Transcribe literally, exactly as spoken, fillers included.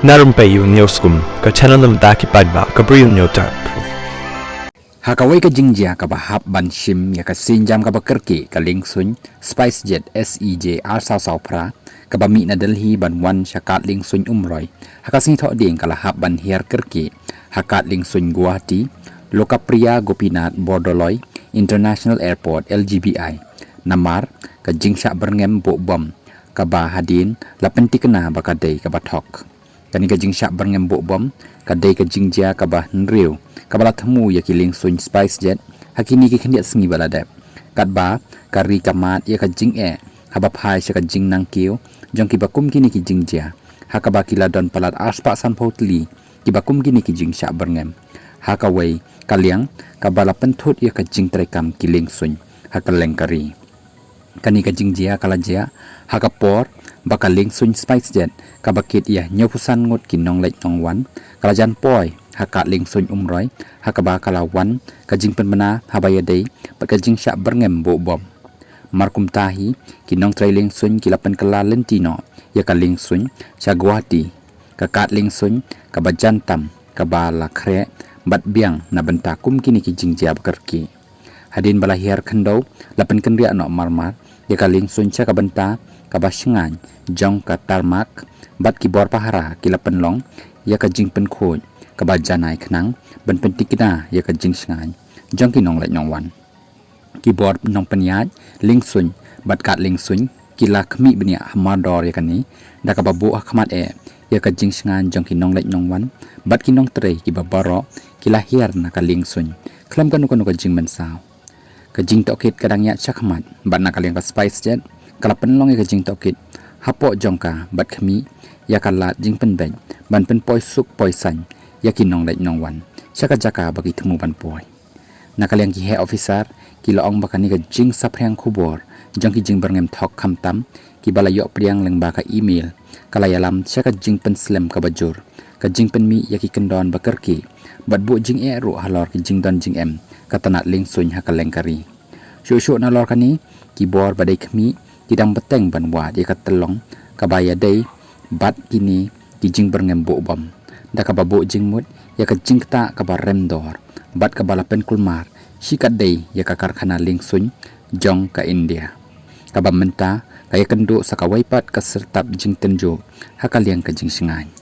Na Rympei U News Kum, ka channel na bynta ki paidbah ka Bri U News Tap. Ha kawei ka jingjia kaba hap ban shim ïa ka sienjam kaba kyrkieh, ka liengsuiñ SpiceJet S E J ar saw saw phra kaba mih na Delhi ban wan sha kad liengsuiñ Umroi, ha ka sngi Thohdieng ka la hap ban hiar kyrkieh ha kad liengsuiñ Guwahati Lokapriya Gopinath Bordoloi International Airport, L G B I, namar ka jingshah byrngem buh bom kaba hadien la pyntikna ba ka dei kaba thok. Kane ka jingshah byrngem buh bom ka dei ka jingjia kaba hynriew kaba la thmu ïa ki liengsuiñ SpiceJet ha kine ki khyndiat sngi ba la dep, katba ka ri ka mad ïa ka jingeh haba phai sha ka jingnang kiew jong kiba kum kine ki jingjia, ha kaba ki la don palat ar spah san phew tylli kiba kum kine ki jingshah byrngem ha kawei ka liang kaba la pynthut ïa ka jingtreikam ki liengsuiñ ha kylleng ka ri. Kane ka jingjia ka la jia ha ka por ba ka liengsuiñ SpiceJet kaba kit ïa hynñiew phew san ngut ki nongleit nongwan ka la jan poi ha kad liengsuiñ Umroi, ha kaba ka la wan ka jingpynbna haba ïadei bad ka jingshah byrngem buh bom. Mar kumta hi, ki nongtrei liengsuiñ ki la pynkylla lynti noh ïa ka liengsuiñ sha Guwahati, ka kad liengsuiñ kaba jan tam kaba la khreh bad biang na bynta kum kine ki jingjia ba kyrkieh. Hadien ba la hiar khyndew, la pynkynriah noh marmar ïa ka liengsuiñ sha ka bynta kaba shngaiñ jong ka tarmac, bad ki bor pahara ki la pynlong ïa ka jingpynkhuid kaba janai khnang ban pyntikna ïa ka jingshngaiñ jong ki nongleit nongwan. Ki bor nongpynïaid liengsuiñ bad kad liengsuiñ ki la khmih bniah ha mardor ïa kane, da kaba buh ha khmat eh ïa ka jingshngaiñ jong ki nongleit nongwan bad ki nongtrei kiba baroh ki la hiar na ka liengsuiñ khlem kano kano ka jingmynsaw. Ka jingtohkit ka dang ïaid sha khmat, bad na ka liang ka SpiceJet ka la pynlong ïa ka jingtohkit hapoh jong ka bad khmih ïa ka lad jingpynbeit ban pynpoi suk poi saiñ ïa ki nongleit nongwan sha ka jaka ba ki thmu ban poi. Na ka liang ki heh officer ki la ong ba kane ka jingsaphriang khubor jong ki jingbyrngem thok khamtam kiba la ïoh pdiang lyngba ka email ka la ïalam sha ka jingpynslem kaba jur, ka jingpynmih ïa ki kyndon ba kyrkieh bad buh jingeh ruh halor ki jingdon jingem ka tnat liengsuiñ ha kylleng ka ri. Shuh shuh nalor kane, ki bor ba dei khmih ki dang bteng ban wad ïa ka tyllong kaba ïadei bad kine ki jingbyrngem buh bom, da kaba buh jingmut ïa ka jingktah kaba rem dor bad kaba la pynkulmar shikatdei ïa ka karkhana liengsuiñ jong ka India, kaba mynta ka ïakynduh sa kawei pat ka syrtap jingtynjuh ha ka liang ka jingshngaiñ.